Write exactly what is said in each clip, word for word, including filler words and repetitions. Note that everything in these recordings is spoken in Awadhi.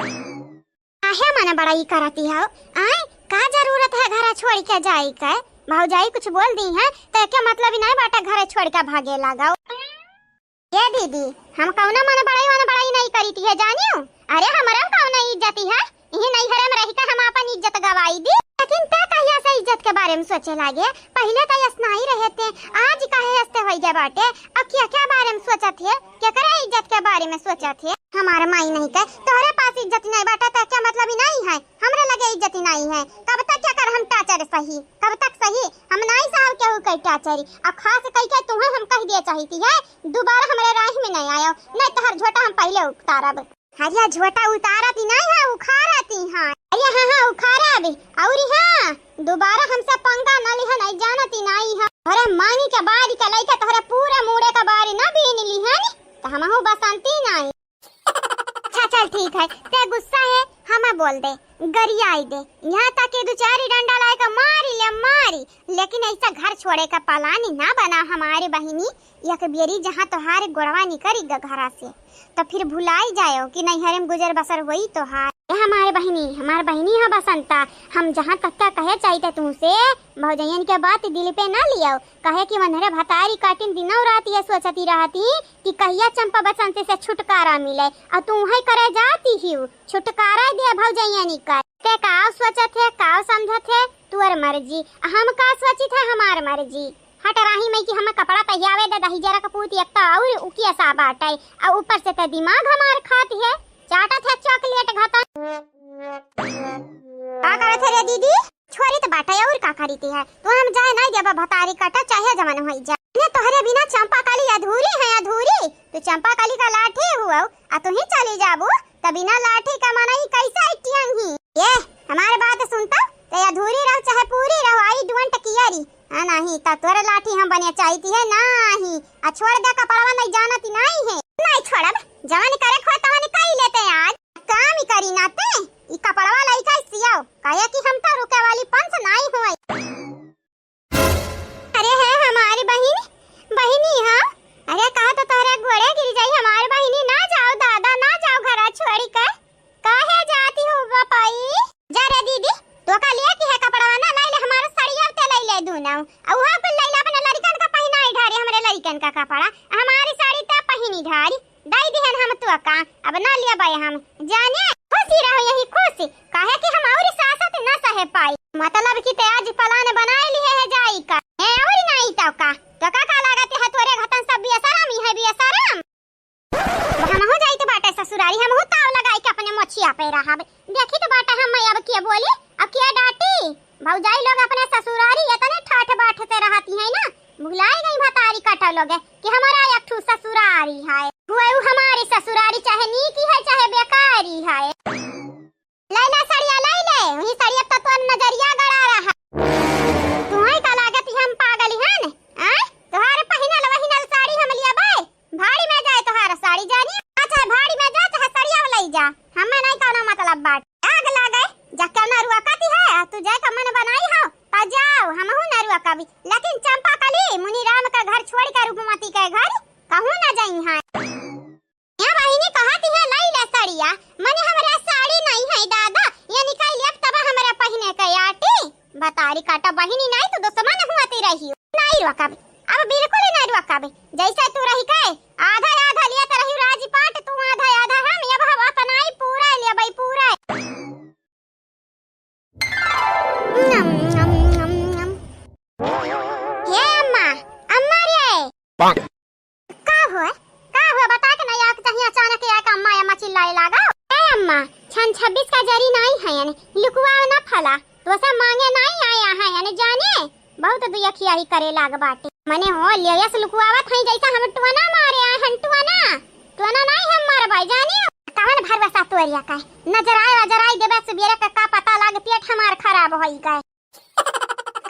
काहे मन बड़ाई करती हो? आय, का जरूरत है घर छोड़ के जाई के? भौजाई कुछ बोल दी है तो क्या मतलब ही नहीं बाटे घर छोड़ के भागे लागो। ए दीदी, हम कौनो मन बड़ाई वन बड़ाई नहीं करीती है जानियो। अरे हमरा कौनो इज्जत है? इही नैहरे में रही के हम आपन इज्जत गवाई दी। लेकिन ते कहिया से इज्जत के बारे में सोचे लागे? पहिले तो यस नहीं रहे थे, आज काहे हंसते होई गए बाटे? अब क्या क्या बारे में सोचत है? केकरे इज्जत के बारे में सोचत है? हमार माई नहीं के तोहरे पास इज्जत नहीं बाटे तो क्या मतलब ही नहीं है? हमरे लगे इज्जत ही नहीं है। कब तक क्या कर हम टाचर सही? कब तक सही? हम नहीं सहब केहू के टाचरी। अब खास कई के तुहे हम कह दिए चाहती है, दोबारा हमरे राह में नहीं आयो, नहीं तोहर झोटा हम पहिले उतारब। अरे झोटा उतारती नहीं है, उखाड़ती है। अरे हाँ, हाँ, उखाड़ब। और हाँ, दोबारा हमसे पंगा न लिहा, नहीं जानती नहीं है। अरे मांगी के बारी के लइके तोहरे पूरे मूड़े के बारी न बीन लिहन, तो हमहू बसंती नहीं। अच्छा चल ठीक है, ते गुस्सा है, हमें बोल दे, गरियाई दे, यहाँ तक कि दो चार डंडा लाए के मारी ले मारी, लेकिन ऐसा घर छोड़े का पलानी ना बना हमारे बहिनी। एक बेरी जहाँ तोहार गोड़वा निकरी ग घरा से, तो फिर भुलाई जायो कि नैहरे में गुजर बसर होई तोहार। ए हमारे बहिनी, हमार बहिनी है बसंता, हम जहाँ तक का कहे चाहिए तुमसे, भौजैयन के बात दिल पे ना लियो, कहे कि मनहरे भतारी काटिन दिनौ रात ये सोचती रहती कि कहिया चंपा बसंती से छुटकारा मिले, और तू है करे जाती ही छुटकारा दे भौजैयन का। ते का सोचत है, का समझत है, तुअर मर्जी, हम का सोचित है, हमार मर्जी। हट राही मई कि हमें कपड़ा पहियावे दे, दही जरा कपूत एक तो और उकिया सा बाटे, और ऊपर से ते दिमाग हमार खाती है, चाटत है चॉकलेट घता। का करत है रे दीदी? छोरी तो बाटे और का करीती है? तू हम जाए नहीं देबा भतारी कटा चाहे जवन होई जा। ने तोहरे बिना चंपा कली अधूरी है, अधूरी। तू चंपा कली का लाठी हुआ, आ तू ही चली जाबू, त बिना लाठी का मनई कैसे टियंगी? ये हमारे बात सुनता, ते अधूरी रहो चाहे पूरी रहो, I don't care। हाँ, नहीं, त तोर लाठी हम बने चाहती है, नहीं। आ छोड़ दे, कपड़वा नहीं जानती नहीं है। नहीं छोड़ब, जवन करे खो तवन कई लेते आज। काम ही करी ना ते, ई कपड़वा लइका सियाओ, काहे कि हम तो रुके वाली पंच नहीं हुए। अरे है हमारी बहिनी, बहिनी हाँ, अरे कहा तो तोहरे गोड़े गिर जाई हमारी बहिनी, ना जाओ दादा, ना जाओ घरा छोड़ी के। काहे जाती हो बापाई? जा रे दीदी, तो का लिए की है कपड़वा ना, लाई ले हमारा साड़िया ते लाई ले दूना। आ उहा कुल लाई ले अपने लड़िकन का पहिनाई ढारे, हमरे लड़िकन का कपड़ा, हमारी साड़ी ते पहिनी ढारी। दई दिहन हम तो का, अब ना लिया बाई हम। जाने, खुशी रहो यही खुशी, काहे कि हम और सासत ना सहे पाई। मतलब कि ते आज plan बनाए लिए है जाई का। ए, और नहीं तो का, तो का, का लागत है तोरे घतन सब बेशरम ही है, बेशरम। अब हमहू जाइत बाटे ससुरारी, हमहू ताव लगाई के अपने मोछिया पे रहब। देखी तो बाटे हम अब के बोली, अब के डांटी। भौजाई लोग अपने ससुरारी इतने ठाठ बाट से रहती है ना, भुलाई गई भतारी कटा लोग कि हमारा एक ठू ससुरारी है। हुए उ हमारी ससुरारी चाहे नीकी है चाहे बेकारी है। लैला सड़िया लैले, वही सड़िया पर तो तोर नजरिया गड़ा रहा। तुहई का लागत हम पागल हन? आय? तोहार पहिनल वहिनल साड़ी हम लिया बाय? भाड़ी में जाए तोहार साड़ी जानी? अच्छा भाड़ी में जा चाहे सड़िया लई जा, हमें नहीं कौनो मतलब बाट। आग लागे, जा क्यों ना रुआ कती है, तू जाए का मन बनाई हो, ता जाओ, हमहू ना रुआ कभी। लेकिन चंपा कली मुनीराम का घर छोड़ के रूपमती के घर कहूँ ना जाई है। या बहिनी कहत है, "लई ले सड़िया।" मने हमरा साड़ी नहीं है दादा, ये निकाल लेब तब हमरा पहिने के आटी। बतारी काटा बहिनी नहीं तो दुश्मन हुआती रही। नहीं रोकब, अब बिल्कुल ही नहीं रोकब। जैसे तू रही के आधा आधा लिया तो रही राजपाट, तू आधा आधा हम, ये अब अपनाई पूरा लेबई पूरा। नम, नम, नम, नम। हे अम्मा, अम्मा रे। का हुआ? का हुआ? बता के नहीं आके चाहिए अचानक ये आके अम्मा, अम्मा चिल्लाए लागा। ए अम्मा, छन छब्बीस का जरी नहीं है यानी, लुकुआ ना फला, तो सब मांगे नहीं आया है यानी जाने, बहुत दुयखिया ही करे लाग बाटे। मने हो, लेयस लुकुआवत है जैसा हम टुअना मारे आए हन, टुअना, टुअना नहीं हम मारबाई जाने। कवन भरवसा तोरिया का, नजराए वजराए देबे सुबेरे का, का पता लाग पेट हमार खराब होई गए।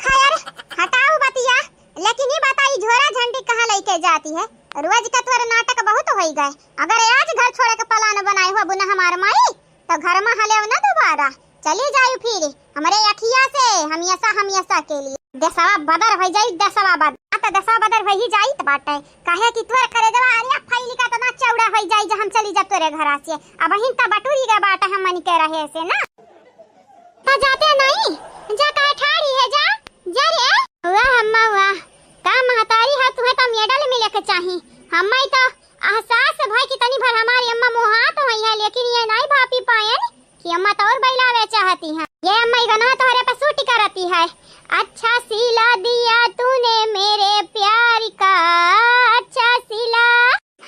खैर, हटाऊ बतिया, लेकिन ये बताई झोरा झंडी कहाँ लेके जाती है? रोज का तोर नाटक बहुत होई गए। अगर आज घर छोड़े के plan बनाए हो बुना हमार माई, तो घर में हले ना दोबारा। चली जाई फिर हमरे अखिया से हमेशा हमेशा के लिए। देसवा बदर हो जाई, देसवा बदर। दसा बदर होई जाइत बाटे, काहे कि तोर करेजवा अरे फैली का तना चौड़ा होई जाई, जब हम चली जब तोरे घरा से। अबहिन त बटुरी गा बाटे हमनी के रहे से ना। त जाते नहीं, जा काहे ठाड़ी है, जा, जा रे। वाह अम्मा वाह, का महतारी है, तुहे त मेडल मिले के चाही। हम्मे त एहसास भई कि तनी भर हमारी अम्मा मोहात होई है, लेकिन ये नहीं भापी पायन कि अम्मा तो और बइलावे चाहती हैं। ये अम्मा, ये गाना तोहरे पे सूट करती है। अच्छा सिला दिया तूने मेरे प्यार का, अच्छा सिला,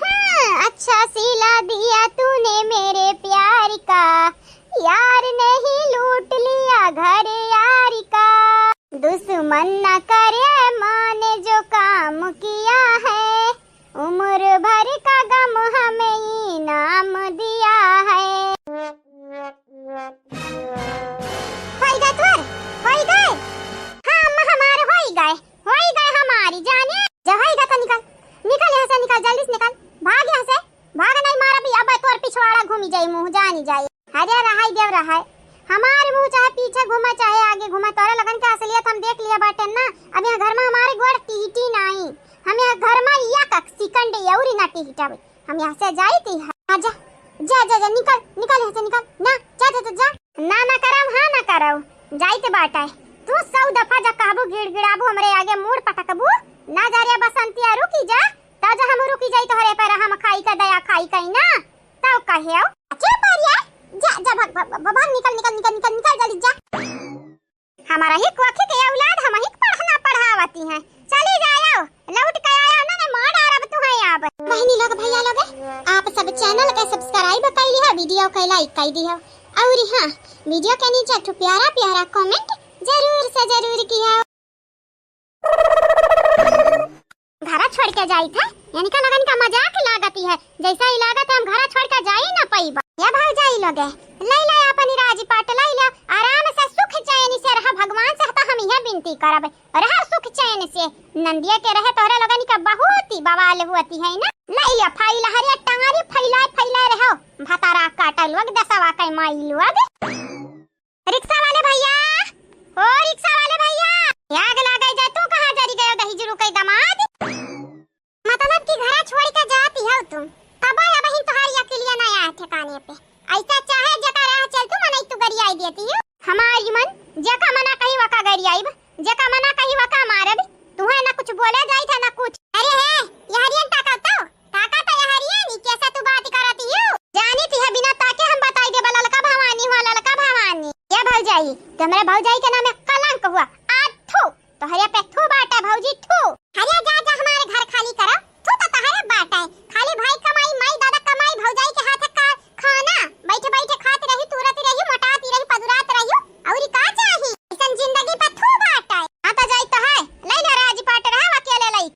हाँ, अच्छा सिला दिया तूने मेरे प्यार का, यार ने ही लूट लिया घर यार का। दुश्मन न करे मान जो काम किया है, उम्र भर का गम हमें इनाम दिया है। होई गए तोर, होई गए। हाँ अम्मा, हमारे होई गए, होई गए हमारी जाने। जा होई गए तो निकल, निकल यहाँ से, निकल, जल्दी से निकल, भाग यहाँ से, भाग नहीं मारा भी, अब तोर पिछवाड़ा घूमी जाई, मुँह जानी जाई। अरे रहाई देव रहाई, हमारे मुँह चाहे पीछे घूमे चाहे आगे घूमे, तोरे लगन के असलियत हम देख लिया बाटे ना। अब यहाँ घर में हमारे गोड़ टीटी नाई, हम यहाँ घर में या कक सिकंड अउरी ना टीटब। हम यहाँ से जाई थी। हाँ, जा, जा, जा, जा, निकल, निकल यहाँ से, निकल। ना, जा, जा, जा, जा। ना, ना करब, हाँ, ना करब। जाइत बाटे। तू सौ दफा जा कहबू, गिड़गिड़ाबू, हमरे आगे मूड़ पटकबू, ना जा रे बसंतिया, रुकी जा। तब जा हम रुकी जाई तोहरे पर, हम खाई का दया खाई कई ना। तब कहे आओ। चुप हो रे। जा, जा, भाग, भाग, भाग, भाग, निकल, निकल, निकल, निकल, निकल, जल्दी जा। हमारा ही कोखी के औलाद, हम ही पढ़ना पढ़ावती हैं। चली जाओ, लौट के आया ना, मैं मार डारब तुम्हें अब। बहिनी लोग, भैया लोग, आप सब चैनल के सब्सक्राइब कर लिया, वीडियो के लाइक कर दिया, और हाँ, वीडियो के नीचे एक ठो प्यारा प्यारा कमेंट जरूर से जरूर किया। घरा छोड़ के जाई थे, इनका लगन का मजाक लागती है, जैसा ही लागत है हम घरा छोड़ के जाई ना पईबा। या भौजाई लोगे, ले ले अपन राजी पाट ले ले, आराम से सुख चैन से रहा, भगवान से तो हम यह विनती करब, रहा सुख चैन से। नंदिया के रहे तोहरे लोगन का बहुत ही बवाल होती है ना। ले ले फैला हरे टंगारी फैला फैला रहो, भतारा काटा लोग दसवा के माई लोग। रिक्शा वाले भैया, ओ रिक्शा वाले भैया, आग लागे जा, तू कहाँ जरी गयो दही जुरू के दामाद? मतलब कि घरा छोड़ के जाती हो तुम, तब अब ही तुम्हारी अकिलिया ना आए ठिकाने पे। ऐसा चाहे जका राह चल तू मनई तू गरियाई देती हो। हमारी मन जेका मना कही वका गरियाई, जेका मना कही वका मारब। तुहे ना कुछ बोले जाई था ना कुछ। अरे हे, यहरियन ताका तो, ताका तो यहरियन, ई कैसे तू बात करती हो? जानी थी है बिना ताके हम बताई देबा, ललका भवानी हुआ, ललका भवानी। ये भौजाई, तुम्हरे भौजाई के नाम में कलंक हुआ। आ थू, तोहरे पे थू बाटे भौजी, थू। अरे जा, जा, हमारे घर खाली करो। थू तो तोहरे बाटे। खाली भाई कमाई, माई दादा कमाई, भौजाई के हाथ का खाना, बैठे बैठे खात रही, तुरत रही, मोटात रही, पदुरात रही, अउरी का चाही? ऐसन जिंदगी पर थू बाटे। हाँ तो जाई तो है, ले ले राज पाट रहा, अकेले लाई।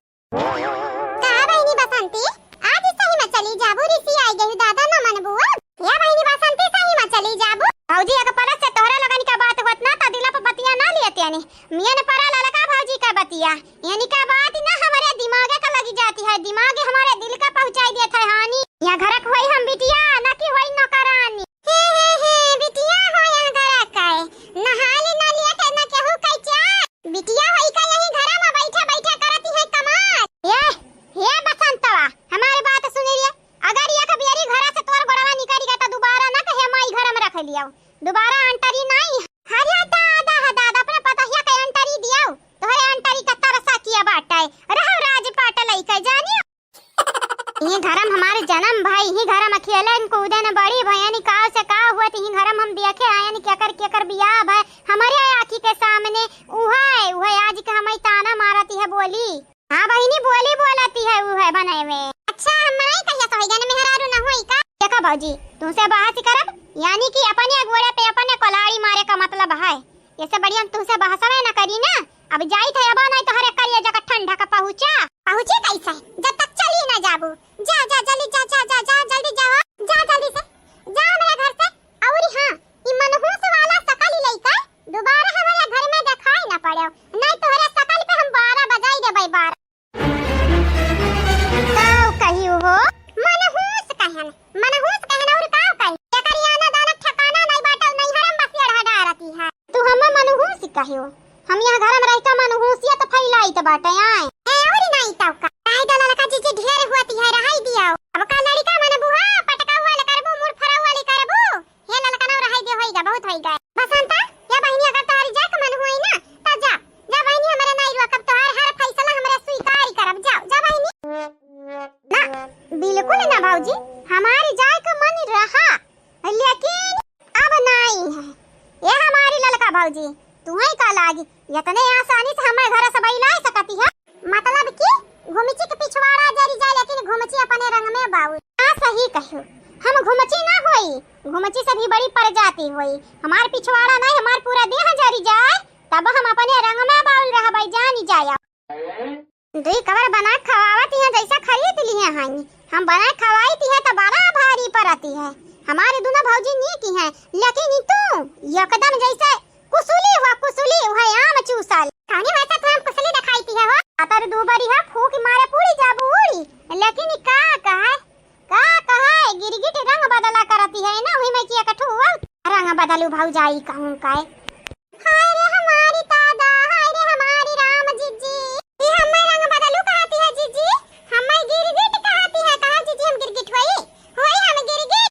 का बहिनी बसंती, आज सही में चली जाबू, रिसी आई गई दादा, न मनबू अब। या बहिनी बसंती, सही में चली जाबू। भौजी, एक परत से तोहरे लगन का बात होत ना, त दिला पर बतिया ना लियत यानी। मियन परा ललका भौजी का बतिया, यानी का बात ना हमारे दिमागे का लगी जाती है, दिमाग हमारे दिल का पहुँचाई देत है हानि। या घरक होई हम बिटिया, ना कि होई नौकरानी। हे, हे, हे, बिटिया हो या घरक है, नहाली ना लिया के ना केहू कई चार। बिटिया होई का यही घरा में बैठे बैठे करती है कमाल। ये, ये बसंतवा, हमारी बात सुनी रे। अगर एक बेरी घरा से तोर गोड़वा निकल गया तो दोबारा ना कहे माई घर में रख लियो, दोबारा एंट्री नहीं। अरे दादा, हा दादा, अपने पतहिया के एंट्री दियो, तोहरे एंट्री का तरसा किया बाटे। रहो राज पाट लइके जानियो। यही घरम हमारे जन्म भय, यही घरम खेलन कूदन बड़ी भयन, काव से काव हुआ, यही घरम हम देखे आयन, केकर केकर बियाह भय, हमारे आँखी के सामने उहै, उहै आज के हमारी ताना मारती है बोली। हाँ बहिनी, बोली बोलती है उहै बनाए में। अच्छा, हम नहीं कहिया तो है, मेहरारू न होई का? देखा भौजी, तुमसे बहस करब, यानी कि अपने गोड़े पे अपने कुल्हाड़ी मारे का मतलब है। ऐसे बढ़िया हम तुमसे बहसवे न करी ना। अब जाई थे, अब नहीं तो हरे करिए जगह ठंडा का पहुँचा। पहुँची कैसे? जब तक चली ना जाबू। जा, जा, जल्दी जा, जा, जा, जा, जल्दी जा, जा, जल्दी से, जा मेरे घर से। और हाँ, ई मनहूस वाला सकल ही लइका दोबारा हमारे घर में दिखाई ना पड़े, नहीं तोहरे सकल पे हम बारह बजाई देबै बारह। काव कही हो? मनहूस कहन, मनहूस कहन और काव कही? एकर आना जाना ठिकाना नहीं बाटे, नहीं हरम बस एढ़ा डारती है। तू हमें मनहूस कहियो? हम यहाँ घर में रह के मनहूसियत फैलाइत बाटे आए। ए, और बहुत होई गए। बसंता, या बहिनी, अगर तोहारी जाए के मन होई ना, त जा, जा बहिनी, हमरे नाई रोकब, तोहार हर फैसला हमरे स्वीकार करब, जाओ, जा बहिनी। ना, बिल्कुल ना भौजी, हमारी जाए के मन रहा, लेकिन अब नाई है। ये हमारी ललका भौजी, तुहई का लागी, इतने आसानी से हमारे घर से बैला सकती है? मतलब कि घुमची के पिछवाड़ा जरी जाए, लेकिन घुमची अपने रंग में बाउल। हाँ, सही कहो, हम घुमची ना होई, घुमची से भी बड़ी प्रजाति होई। हमार पिछवाड़ा नहीं, हमार पूरा देह जरी जाए, तब हम अपने रंग में बाउल रहबै, जानी जाए। दुई कवर बना खवावत हैं, जैसा खरीद लिए हैं। हम बना खवाई ती है तो बड़ा भारी पड़ती है। हमारे दोनों भौजी नीक हैं, लेकिन ई तू एकदम जैसे कुसुली हुआ, कुसुली हुआ आम चूसल। खाने वैसे तो हम कुसुली दिखाई ती है हो। अतर दो बरी है, फूक मारे पूरी जाबू उड़ी, लेकिन ई का कहे, का कहे, गिरगिट रंग बदला करती है ना, वही में कि एक ठो हुआ। रंग बदलू भौजाई कहूँ का। हाय रे हमारी दादा, हाय रे हमारी राम जीजी। ई हम्मे रंग बदलू कहती है जीजी, हम्मे गिरगिट कहती है। कहाँ जीजी हम गिरगिट होई? होई हम गिरगिट?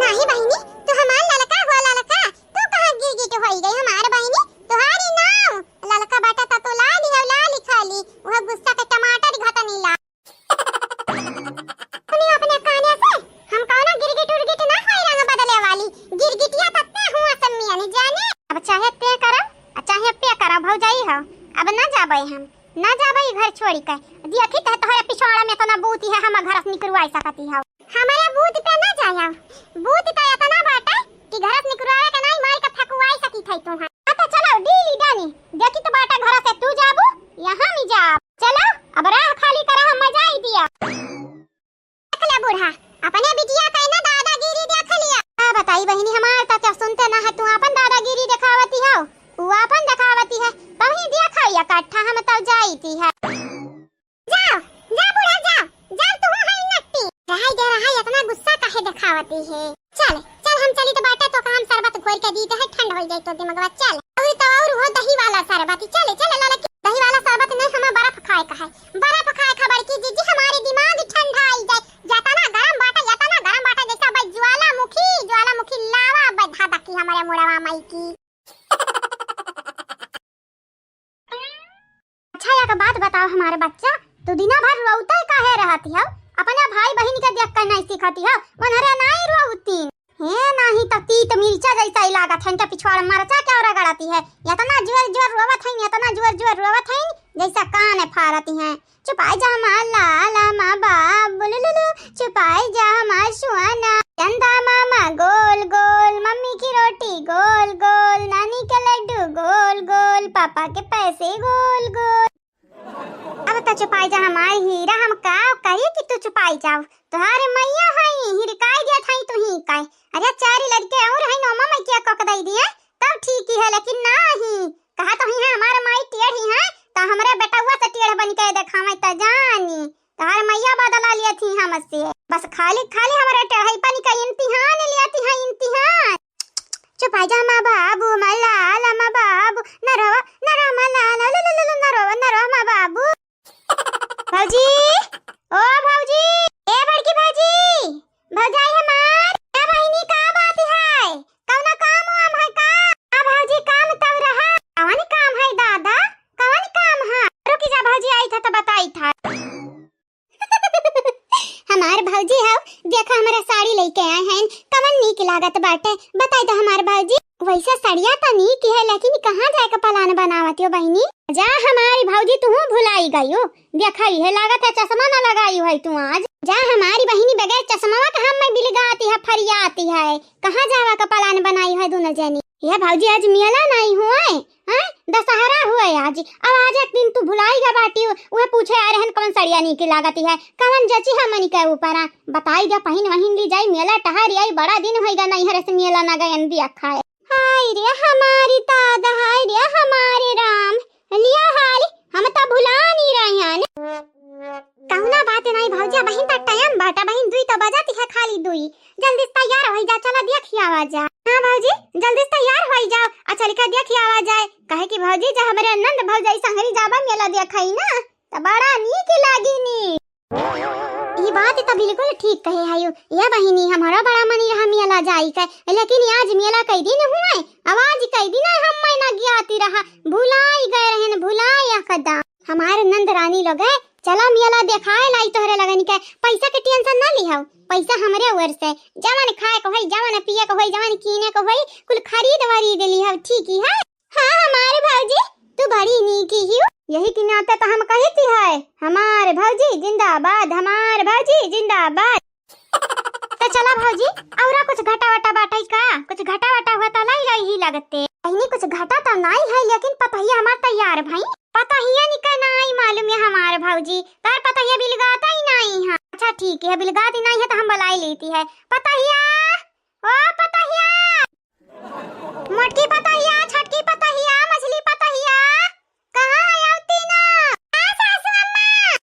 नहीं बहिनी, तू हमार ललका हो ललका, तू कहाँ गिरगिट होई गई हमार बहिनी? तुहारी नाम ललका बाटा ता तो लाल ही हो, लाल ही खाली, वह गुस्सा के टमाटर घटनी ला। सुनियो अपने काने से, हम कौनो गिरगिट उरगिट ना होई रंग बदले वाली। गिरगिटिया तत्ते हुआ सब मियाँ नहीं जाने। अब चाहे ते करब, आ चाहे पे करब, भौजाई हो। अब ना जाबे हम, ना जाबे ई घर छोड़ी के। देखी तह तोहरे पिछवाड़ा में इतना बूती है, हम घर से निकलवाई सकती हो। हमारे बूत पे ना जाया, बूत तो इतना बाटे कि घर से निकलवावे के नहीं मार के फेंकवाई सकी थे तू। हाँ तो चलो डीली डानी, देखी तो बाटा घर से तू जाबू, यहाँ मी जाब। चलो, अब राह खाली करा, हम मजा ही दिया। देख ले बूढ़ा, अपने बिटिया का ना दादागिरी देख लिया। का बताई बहिनी, हमार तो क्या सुनते ना है, तू अपन दादागिरी दिखावती हो, वो अपन दिखावती है। कहीं देखो या कट्ठा हम तो जाईती है। जाओ, जा बूढ़ा जाओ, जाओ तू है नट्टी। रहाई दे रहाई, इतना गुस्सा काहे दिखावती है? चल, चल हम चली तो बाटे तो का हम शरबत घोर के दी तो है, ठंड हो जाए तो दिमागवा। चल, और तो और वो दही वाला शरबत, चले, चले ललकी। दही वाला शरबत नहीं, हमें बर्फ खाए का है, बर्फ खाए का बड़की जीजी, हमारी दिमाग ठंडा आई जाए। जतना गरम बाटा, जतना गरम बाटा, जैसा भाई ज्वालामुखी, ज्वालामुखी लावा बधा दकी हमारे मुड़वा माई की। अच्छा, एक बात बताओ हमारे बच्चा, तू दिना भर रोवते काहे रहती हो? अपने भाई बहिन के देख कर नहीं सीखती हो? उन्हरे नहीं रोवती। हे नहीं तो तीत मिर्चा जैसा ही लागत है, इनके पिछवाड़ मरचा क्या रगड़ती है? इतना जोर जोर रोवत है, इतना जोर जोर रोवत है, जैसा कान फारती हैं। छुपाई जा हमार लाला माँ बाबू लुलुलु, छुपाई जा हमार सुहाना। चंदा मामा गोल गोल, मम्मी की रोटी गोल गोल, नानी के लड्डू गोल गोल, पापा के पैसे गोल गोल। अब तो छुपाई जा हमार हीरा, हम का कही कि तू छुपाई जाओ। तुहारे मैया हई, हिरकाई दिया थाई तू ही काई। अरे चार लड़के और हई, नौमा मैं क्या कक दई दिए, तब ठीक ही है, लेकिन ना ही। कहा तो ही है हमार माई टेढ़ी है, तो हमरे बेटवा से टेढ़ बन के देखावे त जानी। तोहार मैया बदला लिया थी हमसे। बस खाली, खाली हमारे टेढ़ईपन का इम्तिहान लिया थी, हाँ, इम्तिहान। छुपाई जा मा बाबू, मा लाला मा बाबू, न रोवा, न रोवा मा लाला, लो, लो, लो, लो, न रोवा, न रोवा मा बाबू। भौजी, ओ भौजी, ए बड़की भौजी, भौजाई हमार, ए बहिनी, का बात है? कौनो काम वाम है का? आ भौजी, काम तब रहा। कवन काम है दादा? कवन काम है? रुकी जा भौजी, आई था तो बताई था। हमार भौजी हौ, देखा हमरा साड़ी लेके आए हैं, कवन नीक लागत बाटे, बताई तो हमार भौजी। वैसे सड़िया तो नीक है, लेकिन कहाँ जाए का plan बनावत हो बहिनी? जा हमारी भौजी, तू भुलाई गई हो, देखा इहे लागत है चश्मा ना लगाई है तू आज। जा हमारी बहिनी, बगैर चश्मा का हम में बिलगाती है, फरियाती है, कहाँ जावा का plan बनाई है दोनों जनी? ये भौजी, आज मेला नहीं हुआ है, हैं? दशहरा हुआ है आज। अब आज एक दिन तू भुलाई गा बाटी, उहे पूछे आ रहन कौन सड़िया नीक लागती है, कौन जची है मनी के ऊपर, आ? बताई दे, पहिन वहिन ली जाई, मेला टहरी आई, बड़ा दिन होई गा नहीं हरे से मेला ना गए अंदी अखाए। हाय रे हमारी दादा, हाय रे हमारे राम, लिया हाल, हम तो भुला नहीं रहे हैं। कौना बात नहीं भौजी, बहिन तो टाइम बाटा, बहिन दुई तो बजत है, खाली दुई। जल्दी से तैयार होई जा, चला देखी आवा जा। हाँ भौजी, जल्दी से तैयार होई जाओ, आ चल के देखी आवा जाए, कहे कि भौजी जा हमरे नंद भौजाई संगरी जाबा मेला देखई ना, तो बड़ा नीक लागी नी। ई बात त बिल्कुल ठीक कहे हयू। या बहिनी, हमरो बड़ा मनी रहा मेला जाई के, लेकिन आज मेला कई दिन हुए, अब आज कई दिन हम ना गियाती रहा, भुलाई गए रहन, भुलाई एकदम। हमार नंद रानी लोग, चला मेला देखाए लाई तोहरे लगन के, पैसा के tension ना लिहाओ, पैसा हमरे ओर से, जवन खाए के होई, जवन पिए के होई, जवन कीने के होई, कुल खरीद वरीद लिहाओ, ठीक ही है। हाँ, हमार भौजी, तू बड़ी नीकी हियो। यही के नाते तो हम कहित है, हमार भौजी जिंदाबाद, हमार भौजी जिंदाबाद। तो चला भौजी, औरा कुछ घटा वटा बाटै का? कुछ घटा वटा हुआ तो लाई लाई ही लगते। बहिनी, कुछ घटा तो नाई है, लेकिन पतोहिया हमार तैयार भई। पतोहिया निका नाई मालूम है हमार भौजी, तार पतोहिया बिलगात ही नाई है। अच्छा ठीक है, बिलगात ही नाई है तो हम बुलाई लेती है। पतोहिया, ओ पतोहिया, मोटकी पतोहिया, छोटकी पतोहिया, मछली पतोहिया, कहाँ आवती ना? हाँ, सासू अम्मा।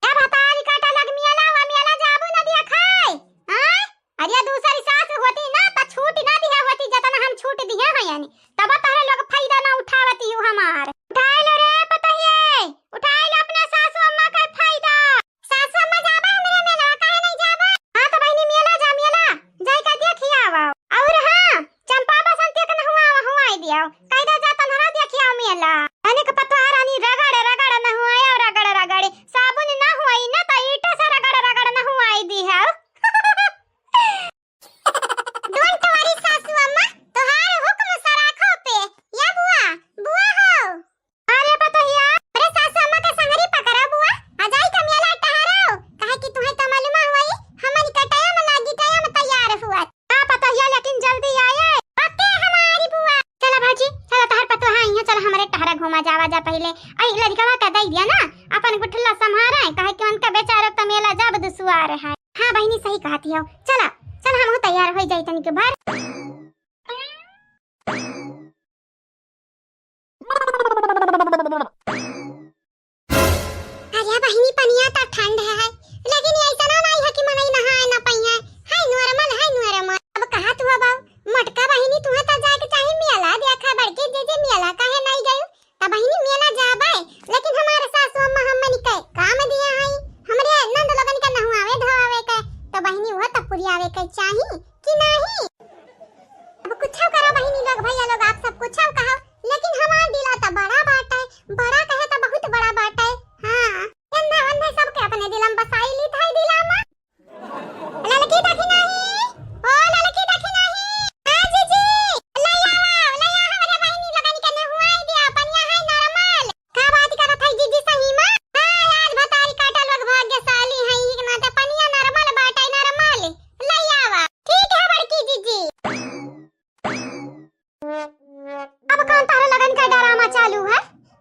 ए भतारी काटा लग मेला हुआ, मेला जाबू ना दिया खाए। हाँ? अरे दूसरी सास होती ना, त छूट ना दिया होती, जतना हम छूट दिया है यानी। तब तोहरे लोग फायदा ना उठावती हो हमार। उठाए लो रे पतोहिए, उठाए लो अपने सासू अम्मा का फायदा। सासू अम्मा जाबा हमरे मेला, काहे नहीं जाबा? हाँ तो बहिनी मेला जा, मेला जाई का देखी आवा। और हाँ, चंपा बसंती के नहुआ हुआई दियो, कह दे जा तनहरा देखी आओ मेला। अनेक पतोहा रानी रगड़ रगड़ नहुआए और रगड़ रगड़, साबुन ना हुआई ना तो ईटा से रगड़ रगड़ नहुआई दी है। Don't worry सासू अम्मा, तोहार हुक्म सराखो पे। या बुआ, बुआ हो। अरे पतोहिया, अरे सासू अम्मा के संगरी पकड़ो बुआ, आ जाई का मेला टहरो, काहे कि तुहे त मालूम होई, हमन के टाइम लागी, टाइम तैयार हुआ। हाँ पतोहिया, लेकिन जल्दी आए। ओके हमारी बुआ। चला भौजी, चला तोहार पतोहा आई है, चला हमरे टहरा घुमा जावा जा पहले। आई लड़कवा का दई दिया ना, अपन गुठला संभारे, काहे कि उनका बेचारा त मेला जब दुसुआर है। हाँ बहिनी, सही कहती हो। चला, चला, हमहू तैयार होई जाई तनिक भर। अरे बहिनी, पनिया त ठंड है, लेकिन ऐसा ना नहीं है कि मनई नहाए ना पइहे। है normal, है normal। अब कहा तू अब मोटका बहिनी, तुहे त जाए के चाही मेला देखे, बड़की जीजी मेला काहे नहीं गई? त बहिनी मेला जाबे, लेकिन हमारे सासू अम्मा हमनी के काम दिया है, हमरे नंद लोगन के नहुआवे धोआवे के, त बहिनी वो त पुरियावे के चाही कि नहीं? अब कुछ करो बहिनी लोग, भैया लोग, आप सब कुछ कहो, लेकिन हमार दिला त बड़ा बाटे, बड़ा कहे त बहुत बड़ा बाटे। हाँ, अंधा अंधा सबके अपने दिलम बसाई ली थाई दिला में। ललकी देखी नाही, ओ ललकी देखी नाही। हाँ जीजी, ले आवा, ले आवा, हमरे बहिनी लोगन के नहुआई दिया, पनिया है normal। का बात करत है जीजी सही में? हाँ, आज भतारी काटा लोग भाग्यशाली है, ई के नाते पनिया normal बाटे, normal। ले आवा। ठीक है बड़की जीजी। अब कौन तोहरे लगन का drama चालू है?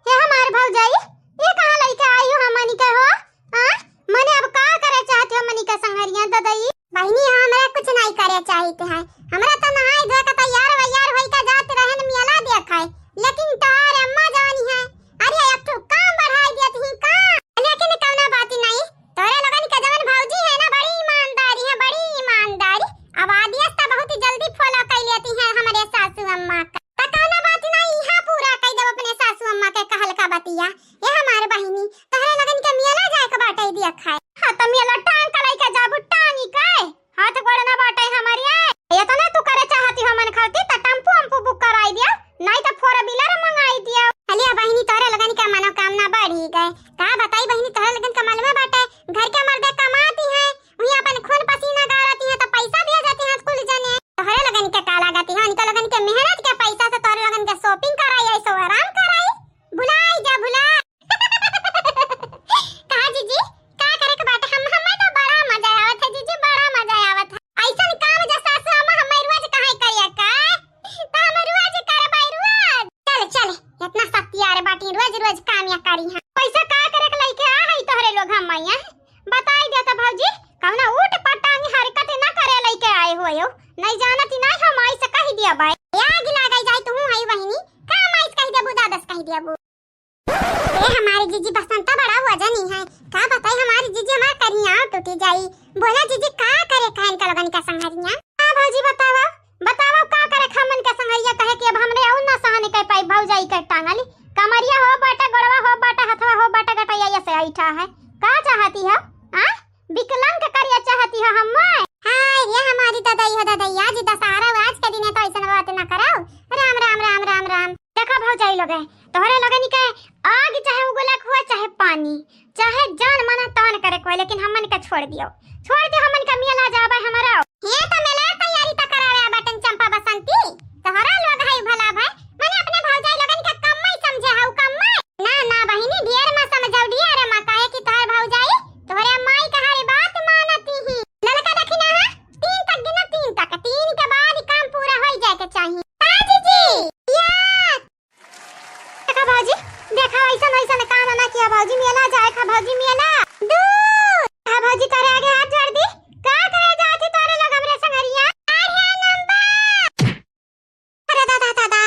हे हमार भौजाई, ये कहाँ लइके आई हो हमनी के हो? हाँ? मने अब का करे चाहत हो हमनी के संगरिया ददई? बहिनी, हमरा कुछ नहीं करे चाहित है। हमरा तो नहाए धोए का तैयार वैयार होई का जात रहन मेला देखे, लेकिन तोहर अम्मा जवानी है, अरे, एक ठो काम बढ़ाई देत ही का? लेकिन कौनो बात नहीं, तोरे लोगन के जवन भौजी है ना, बड़ी ईमानदारी है, बड़ी ईमानदारी। अब आदेश तो बहुत ही जल्दी follow कर लेती है हमरे सासू अम्मा का। तो कौनो बात नहीं, यहाँ पूरा कर देब अपने सासू अम्मा के कहल का बतिया। ये हमार बहिनी, तोहरे लोगन के मेला जाए के बाटे दिया खाए। हाँ, तो मेला टांग के लइके जाबू, टांगी के। हाथ गोड़ ना बाटे हमरी, ए। एतना तू करे चाहती हो मन खाती, त टेम्पू अम्पू book कराई दिया, नहीं त four wheeler मंगाई दिया। अलिया बहिनी, तोहरे लगन का मनोकामना बढ़ी गए। का बताई बहिनी, तोहरे लगन का मालूम बाटे, घर के मर्दे कमाती हैं, वहीं अपन खून पसीना गारती हैं, तो पैसा भेजती हैं कुल जने। तोहरे लगन के का लागती है, उनके लगन के मेहनत के पैसा से तोहरे लगन के shopping कराई, ऐसो आराम कराई, भुलाई जा, भुला। का जीजी, का करे के बाटे? हम, हमें तो बड़ा मजा आवत है जीजी, बड़ा मजा आवत है। ऐसन काम जो सासू अम्मा हमें रोज कहे करिया का? तो हम रोज करबै रोज। चल, चल, इतना सत्यार बाटी, रोज, रोज काम या करी हैं। पैसा का करे के लइके आ है तोहरे लोग हम यहाँ? बताई दे तो भौजी, कौनो ऊट पटांग हरकत ना करे लइके आए हो यो। नहीं जानत ही नहीं हम ऐसे कह दिया बाई। आग लागे जाए तू है बहिनी, का हम ऐसे कह देबू, दादस कह देबू। ए, हमारी जीजी बसंता बड़ा वजनी है। का बताई हमारी जीजी हमार करिया टूटी जाई। बोला जीजी का करे खान का लोगन का संगरिया? हाँ भौजी बतावा, बतावा का करे खामन का संगरिया कहे कि अब हमरे और ना सहने कर पाई भौजाई के टांगली। कमरिया हो बाटे, गोड़वा हो बाटे, हथवा हो बाटे, गटैया से ऐठा है। का चाहती हो? आ? विकलांग के करिया अबे, तोहरे लोगन के आग चाहे उगलक हुआ, चाहे पानी, चाहे जान मना तान करे कोई, लेकिन हमन के छोड़ दियो, छोड़ दियो, हमन के मेला जाबे हमारा। ये तो मेला तैयारी तो करावे बाटन चंपा बसंती, तोहरा लोग है भला भाई, मने अपने भौजाई लोगन के कम्मई समझे हऊ, कम्मई। ना, ना बहिनी, ढेर मत समझाऊ, ढेर मत, काहे कि तोहर भौजाई तोहरे माई कहारी बात मानती ही। ललका दखिना है, तीन तक गिना, तीन तक, तीन के बाद ही काम पूरा होई जाए के चाहिए। हाँ जीजी, या। देखा भौजी, देखा ऐसन ऐसन काम ना किया भौजी, मेला जाए का भौजी, मेला। दूर। हाँ भौजी, तारे आगे हाथ जोड़ दी। का करे जाती तारे लोग हमरे संगरिया? अरे नंबर। अरे दादा, दादा,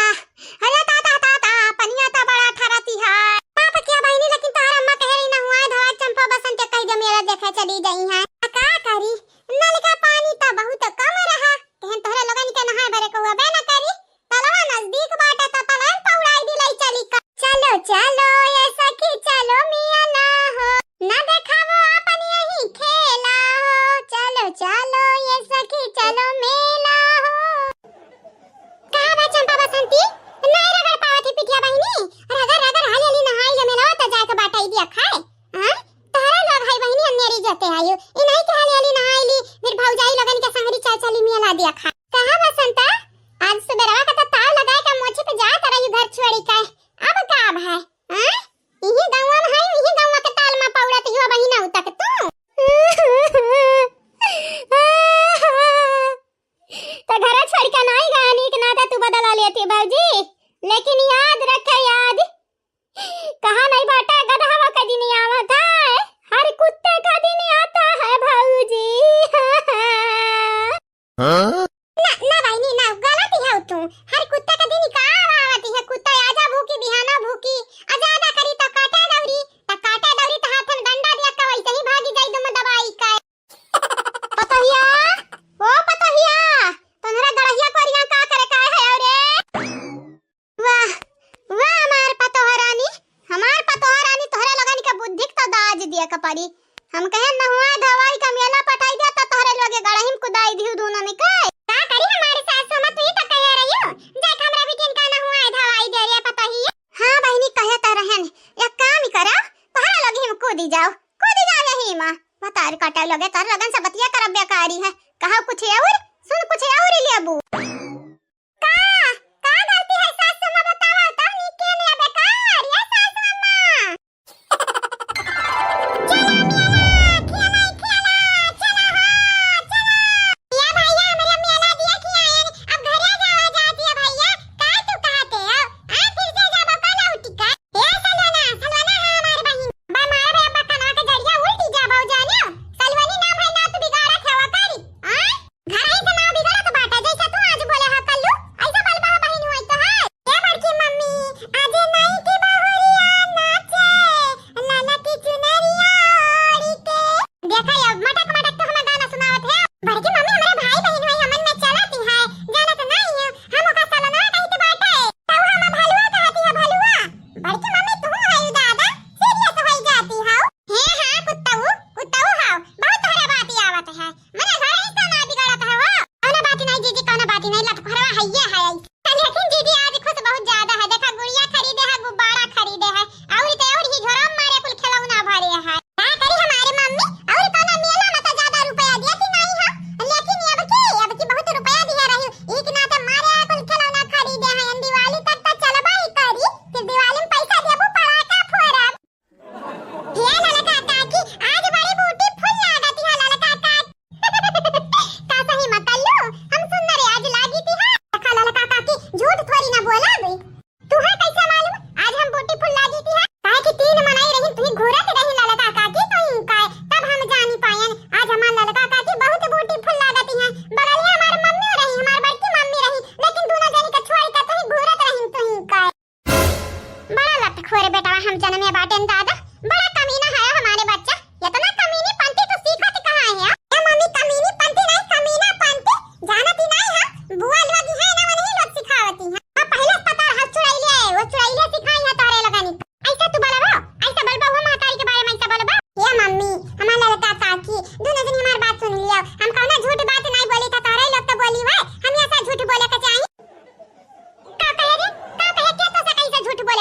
अरे दादा, दादा, पनिया तो बड़ा ठहरती है। पाप किया बहिनी, लेकिन तोहर अम्मा कहे रही ना हुआ है, धवा चंपा बसंत कह दे मेला देखे चली गई है। आ का करी, नल का पानी तो बहुत कम रहा, कहन तोहरे लोगन के नहाए बरे को हुआ बे ना करी। तलवा नजदीक बाटे तो तलवा में पौड़ाई दिलाई चली का। चलो, चलो, ये सखी, चलो मेला हो, ना देखावो अपन यही खेला हो। चलो, चलो, ये सखी, चलो मेला हो। कहाँ बा चंपा बसंती? नहीं रगड़ पावत ही पिठिया बहिनी। रगड़, रगड़, हाली, हाली नहाई ले, मेलवा त जाए के बाटई दिया खाए। हाँ? तोहरा लोग है बहिनी, अन्नेरी जते आयो। ई नहीं के हाली, हाली नहाई ली, फिर भौजाई लोगन के संगरी चाय चली मेला दिया खाए। कहाँ बसंता? आज सुबेरवा का तो ताव लगाए का मोछी पे जात रही घर छोड़ी का। अब का अब है? हाँ? इही गौवा में है, इही गौवा के ताल में पौड़त ही हो बहिना उतक तू। त घरा छोड़ के नाई गया, नीक नाता तू बदला लेती भौजी, लेकिन याद रखे याद, कहा नहीं बाटा गदहवा का दिन आवत है, हर कुत्ते का दिन आता है भौजी। हाँ? ना, ना बहिनी, ना, गलत ही हो तू, हर कुत्ते का दिन का आवत है, कुत्ता आजा भूकी, बिहाना भूकी, आ ज्यादा करी तो काटे दौरी, तो काटे दौरी तो हाथ में डंडा दिया का वैसे ही भागी जाई दुम दबाई का। पतोहिया, ओ पतोहिया, तोहरा गड़हिया कोरिया का करे का है रे? वाह, वाह हमार पतोह रानी, हमार पतोह रानी, तोहरे लोगन के बुद्धि के तो दाज दिया के पड़ी। हम कहे नहुआ धोवाई का मेला पटाई दिया तो तोहरे लोगे गड़ही में कुदाई दिहु दोनों ने के। का करी हमारे सास, हम तू ही तो कहे रही हो, जाए हमरा बिटिन का नहुआ धोवाई दे रे पतोहिया। हाँ बहिनी, कहे तो रहन, एक काम करा, तोहरे लोगे हम कूदी जाओ, कूदी जाओ यही माँ। बतार काटा लगे, तार लगन से बतिया करब बेकारी है। कहा कुछ और, सुन कुछ और लेबू। का, का गलती है सासु माँ बतावा, तब नी के लेबे का, अरे सासु अम्मा। चला मेला, खेला, खेला, चला हो, चला। या भैया, हमरे मेला दिया खियायन, अब घरे जावा जाती है भैया, का तू कहते हो? आ, फिर से जाबो का लौटी का? ए सलवना, सलवना है हमार बहिन। बा मारे बे अब्बा कनवा के जड़िया उल्टी जाबो जाने। सलवनी नाम है ना तू बिगाड़त है वकारी। आ? घर ही से ना बिगड़त बाटे, जैसे तू आज बोले हा कल्लू, ऐसा बलबा बहिन हुई तो है। ए बड़की मम्मी, आज नाई की बहुरिया नाचे, लाला की चुनरिया ओढ़ी के। देखा ये मटक मटक तो हमें गाना सुनावत है। बड़की मम्मी हमरे भाई बहिन हुई, हमन में चलती है, जानत नहीं है, हम ओका सलना कहते बाटे। तब हम भलुआ कहती है, भलुआ। बड़की मम्मी तू है दादा, सीरियस हो जाती हो। हे हाँ, कुत्ताऊ, कुत्ताऊ हाव, बहुत तोहरे बात आवत है। मने घर ही से ना बिगड़त है वो। कौनो बात नहीं जीजी, कौनो बात नहीं, लटखरवा है ये है। लेकिन जीजी आज खुश बहुत ज्यादा है, देखा गुड़िया खरीदे है, गुब्बारा खरीदे है, और तो और ही झोरा मारे कुल खिलौना भरे है। का करी हमारे मम्मी, और कौनो मेला में तो ज्यादा रुपया दिया थी नहीं है, लेकिन अब की, अब की बहुत रुपया दिया रही, एक ना तो मारे कुल खिलौना खरीदे है, दिवाली तक तो चलबा ही करी, फिर दिवाली में पैसा देबू पड़ाका फोड़ब। हे ललका काकी, आज बड़ी ब्यूटीफुल लागत है ललका काकी। का सही में कल्लू? हम सुंदर आज लागी थी है। देखा ललका काकी, झूठ थोड़ी ना बोला बे। तुहे कैसे मालूम आज हम ब्यूटीफुल लागी थी है? काहे कि तीन मनई रही, तुही घूरत रही ललका काकी, तुही काय, तब हम जानी पायन। आज हमार ललका काकी बहुत ब्यूटीफुल लागत है। बगलिया हमार मम्मी रही, हमार बड़की मम्मी रही, लेकिन दोनों जनी के छोड़ के तुही घूरत रही, तुही काय। बड़ा लतखोर बेटवा हम जनमे बाटेन दादा, बड़ा कमीना है हमारे बच्चा। इतना कमीनी पंती तू सीखत कहाँ है? ए मम्मी, कमीनी पंती नहीं, कमीना पंती। जानती नहीं है, बुआ लोग है ना, वही लोग सिखावती है। हाँ, पहले से पता है, चुड़ैले, वो चुड़ैले सिखाई है तोहरे लोगनी। ऐसा तू बोलबो, ऐसा बोलबो, वो महतारी के बारे में ऐसा बोलबो। ए मम्मी, हमार ललका काकी, दोनों जनी हमार बात सुन लियो। हम कौनो झूठ बात नहीं बोली था, तोहरे लोग तो बोली हुए, हम ऐसा झूठ बोले के चाही। का कहे रे? का कहे? के तो से कैसे झूठ बोले?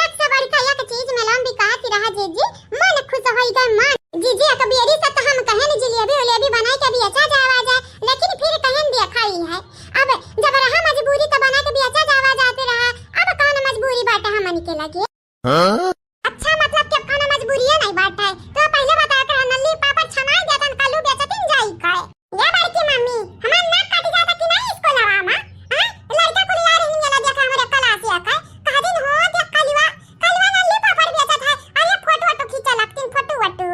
एक से बढ़ के एक चीज मेला में बिकात रहा जीजी, मन खुश होई गए मन। जीजी, एक बेरी से तो हम कहेन जिलेबी उलेबी बनाई के बेचा जावा जाए, लेकिन फिर कहेन देखा ही है। अब जब रहा मजबूरी तो बना के बेचा जावा जाते रहा, अब कौन मजबूरी बाटे हमन के लगे? हाँ? अच्छा, मतलब कि अब कौनो मजबूरिये नहीं बाटे। तो पहले बता के नल्ली पापड़ छनाई देतन, कालू बेचतिन जाई खाए। ये बड़की मम्मी, हमार नाक कट जाता कि नहीं इसको लवा मा? हाँ? लड़का कुल यार इन्हीं गेला देखा हमरे क्लास या का। कह दिन हो देख कलवा, कलवा नल्ली पापड़ बेचत है। अरे फोटो वोटो खींचा लगतिन, फोटो वोटो।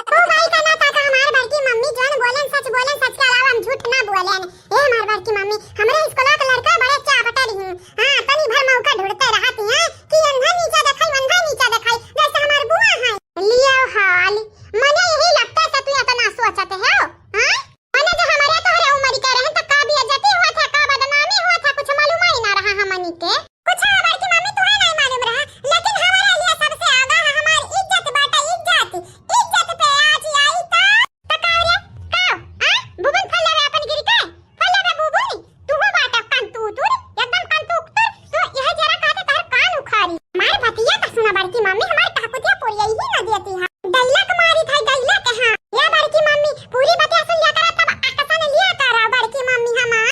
ओ भाई का ना काका, हमार बड़की मम्मी जौन बोलेन सच बोलेन, सच के अलावा हम झूठ ना बोलेन। ए हमार बड़की मम्मी, हमरे स्कूल के लड़का बड़े चापटर ही। हाँ, तनी भर मौका ढूंढते रहत हैं कि अंधा नीचा देखाई, अंधा नीचा देखाई, जैसे हमार बुआ हैं। लियो हाल, मने यही लगता है कि तू इतना सोचत हो, हाँ? मने जो हमारे तोहरे उम्र के रहन तो का बेइज्जती हुआ था, का बदनामी हुआ था, कुछ मालूम ही ना रहा हमनी के। कुछ बड़की मम्मी तुहे नहीं मालूम रहा, लेकिन हमारे लिए सबसे आगा है हमार इज्जत बाटा, इज्जत। इज्जत पे आज आई तो, तो का रे? का? आ? भुवन फल लेवे अपन गिरी के? फल लेवे भुवन? तू हो बाटा कंतूतुर, एकदम कंतूतुर। तो यह जरा कहते तहर कान उखारी। हमार बतिया तो सुना बड़की मम्मी, हमार कहकुतिया पोरिया ही ना देती है। डायलॉग मारी था, डायलॉग, हाँ। या बड़की मम्मी, पूरी बतिया सुन लिया करा, तब आकसन लिया करा बड़की मम्मी हमार।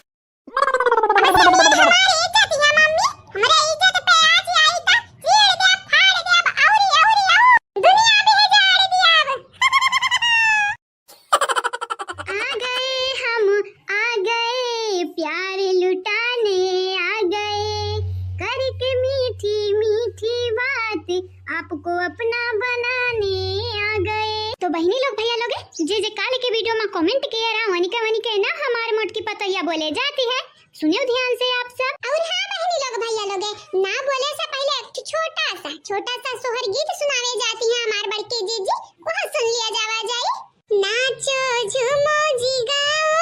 हमारी इज्जत है मम्मी, हमरे इज्जत पे आज आई त चीर देब, फाड़ देब, औरी, औरी, औ, दुनिया में जाड़ देब। आ गए हम, आ गए, प्यार लुटाने आ गए, करके मीठी मीठी बात आपको अपना बनाने आ गए। तो बहिनी लोग, भैया लोग, जे जे काल के वीडियो में कमेंट किया रहा, वनिके वनिके ना हमार मोटकी पतोहिया बोले जाती है। सुनियो ध्यान से आप सब। और हाँ बहिनी लोग, भैया लोग, ना बोले से पहले एक ठो छोटा सा, छोटा सा सोहर गीत सुनावे जाती है हमार बड़के जीजी, वह सुन लिया जावा जाई। नाचो झूमो जी गाओ,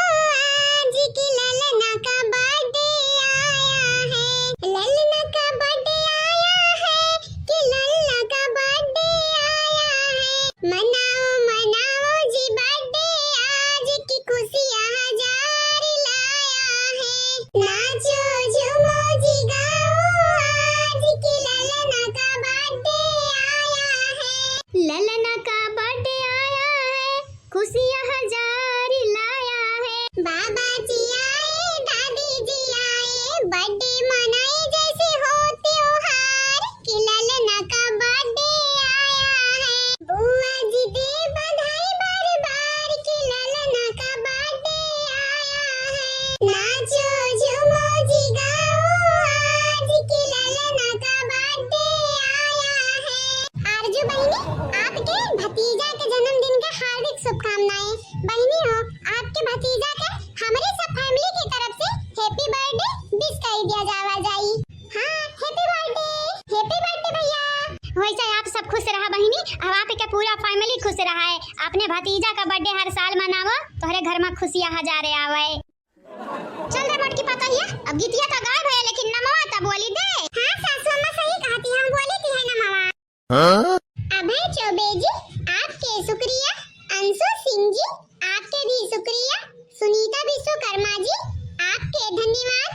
आज की ललना का बर्थडे आया है, ललना का बर्थडे आया है, कि ललना का बर्थडे आया है। मनाओ, मनाओ जी बर्थडे आज, की खुशियाँ हजार लाया है। नाचो झूमो जी गाओ आज, की ललना का बर्थडे आया है। ललना का बर्थडे आया है, खुशियाँ हजार लाया है। बाबा जी आए, दादी जी आए, बर्थडे मनाए जैसे हो त्योहार, कि ललना का बर्थडे आया है। बुआ जी दे बधाई बार बार, कि ललना का बर्थडे आया है। नाचो झूमो जी गाओ आज, कि ललना का बर्थडे आया है। आरजू बहिनी, आपके भतीजा के जन्मदिन के हार्दिक शुभकामनाएं। बहिनी हो, आपके भतीजा के हमरे सब फैमिली की तरफ से हैप्पी बर्थडे विश कर दिया जावा जाई। हाँ, हैप्पी बर्थडे, हैप्पी बर्थडे भैया। वैसे आप सब खुश रहा बहिनी, अब आपके पूरा फैमिली खुश रहा है। अपने भतीजा का बर्थडे हर साल मनावो, तोहरे घर में खुशियाँ हजारे आवे। चल रे मोटकी पतोहिया, अब गीतिया तो गायब है, लेकिन नमवा तो बोली दे। हाँ सासू अम्मा सही कहती, हम बोली थी है नमवा। हाँ? अभय चौबे जी, आपके शुक्रिया। अंशु सिंह जी, आपके भी शुक्रिया। सुनीता विश्वकर्मा जी, आपके धन्यवाद।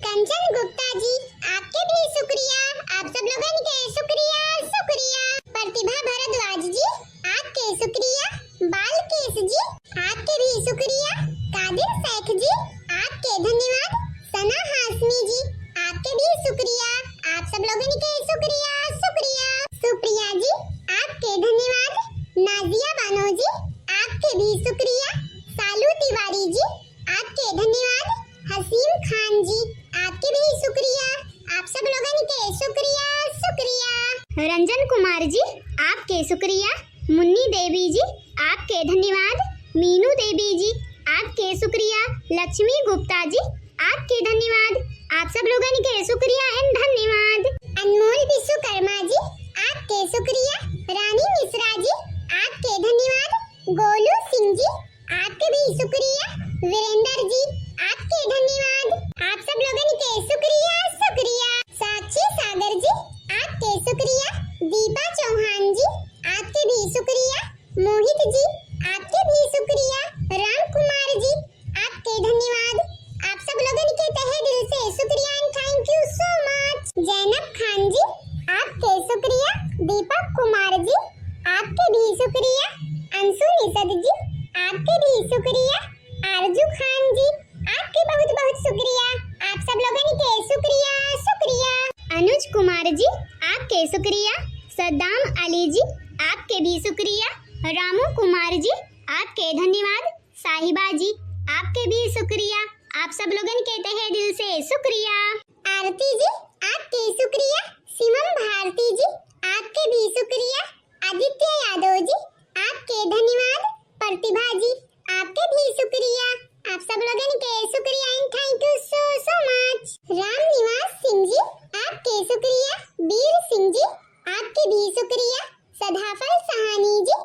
कंचन गुप्ता जी, आपके भी शुक्रिया। आप सब लोगन के शुक्रिया, शुक्रिया। प्रतिभा भारद्वाज जी, आपके शुक्रिया। बालकेश जी, आपके भी शुक्रिया। कादिर शेख जी, आपके धन्यवाद। सना हाशमी जी, आपके भी शुक्रिया। आप सब लोगन के शुक्रिया, शुक्रिया। सुप्रिया जी, आपके धन्यवाद। नाजिया बानो जी, आपके भी शुक्रिया। सालू तिवारी जी, आपके धन्यवाद। हसीम खान जी, आपके भी शुक्रिया। आप सब लोगन के शुक्रिया, शुक्रिया। रंजन कुमार जी, आपके शुक्रिया। मुन्नी देवी जी, आपके धन्यवाद। मीनू देवी जी, आपके शुक्रिया। लक्ष्मी गुप्ता जी, आपके धन्यवाद। आप सब लोगन के शुक्रिया and धन्यवाद। अनमोल विश्वकर्मा जी, आपके शुक्रिया। रानी मिश्रा जी, आपके धन्यवाद। गोलू सिंह जी, आपके भी शुक्रिया। वीरेंद्र जी, आपके धन्यवाद। आप सब लोगन के शुक्रिया, शुक्रिया। साक्षी सागर जी, आपके शुक्रिया। दीपा चौहान जी, आपके भी शुक्रिया। मोहित जी, आपके भी शुक्रिया। राम कुमार जी, आपके धन्यवाद। आप सब लोगन के तहे दिल से शुक्रिया and thank you so much। जैनब खान जी, के शुक्रिया। सद्दाम अली जी, आपके भी शुक्रिया। रामू कुमार जी, आपके धन्यवाद। साहिबा जी, आपके भी शुक्रिया। आप सब लोगन के तहे दिल से शुक्रिया। आरती जी, आपके शुक्रिया। शिवम भारती जी, आपके भी शुक्रिया। आदित्य यादव जी, आपके धन्यवाद। प्रतिभा जी, आपके भी शुक्रिया। आप सब लोगन के शुक्रिया and thank you so so much। राम निवास सिंह जी, आपके शुक्रिया। बीर सिंह जी, आपके भी शुक्रिया। सदाफल सहानी जी,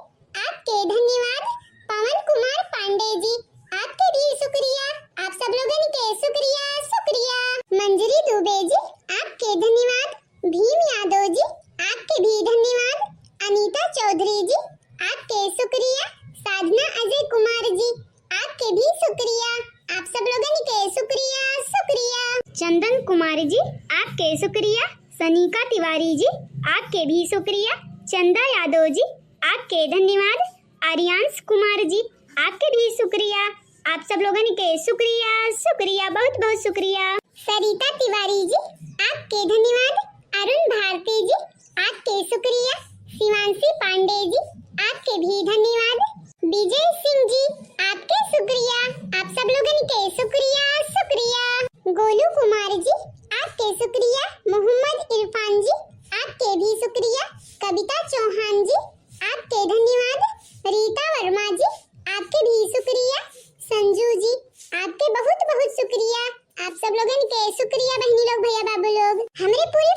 आपके धन्यवाद। पवन कुमार पांडे जी, आपके भी शुक्रिया। आप सब लोगन के शुक्रिया, शुक्रिया। मंजरी दुबे जी, आपके धन्यवाद। भीम यादव जी, आपके भी धन्यवाद। अनीता चौधरी जी, आपके शुक्रिया। साधना अजय कुमार जी, आपके भी शुक्रिया। आप सब लोगन के शुक्रिया, शुक्रिया। चंदन कुमार जी, आपके शुक्रिया। सनिका तिवारी जी, आपके भी शुक्रिया। चंदा यादव जी, आपके धन्यवाद। आर्यांश कुमार जी, आपके भी शुक्रिया। आप सब लोगन के शुक्रिया, शुक्रिया, बहुत बहुत शुक्रिया। सरिता तिवारी जी, आपके धन्यवाद। अरुण भारती जी, आपके शुक्रिया। शिवांशी पांडे जी, आपके भी धन्यवाद। विजय सिंह जी, आपके शुक्रिया। आप सब लोगन के शुक्रिया, शुक्रिया। गोलू कुमार जी, आपके शुक्रिया। मोहम्मद इरफान जी, आपके भी शुक्रिया। कविता चौहान जी, आपके धन्यवाद। रीता वर्मा जी, आपके भी शुक्रिया। संजू जी, आपके बहुत बहुत शुक्रिया। आप सब लोगन के शुक्रिया बहनी लोग, भैया बाबू लोग। हमरे पूरी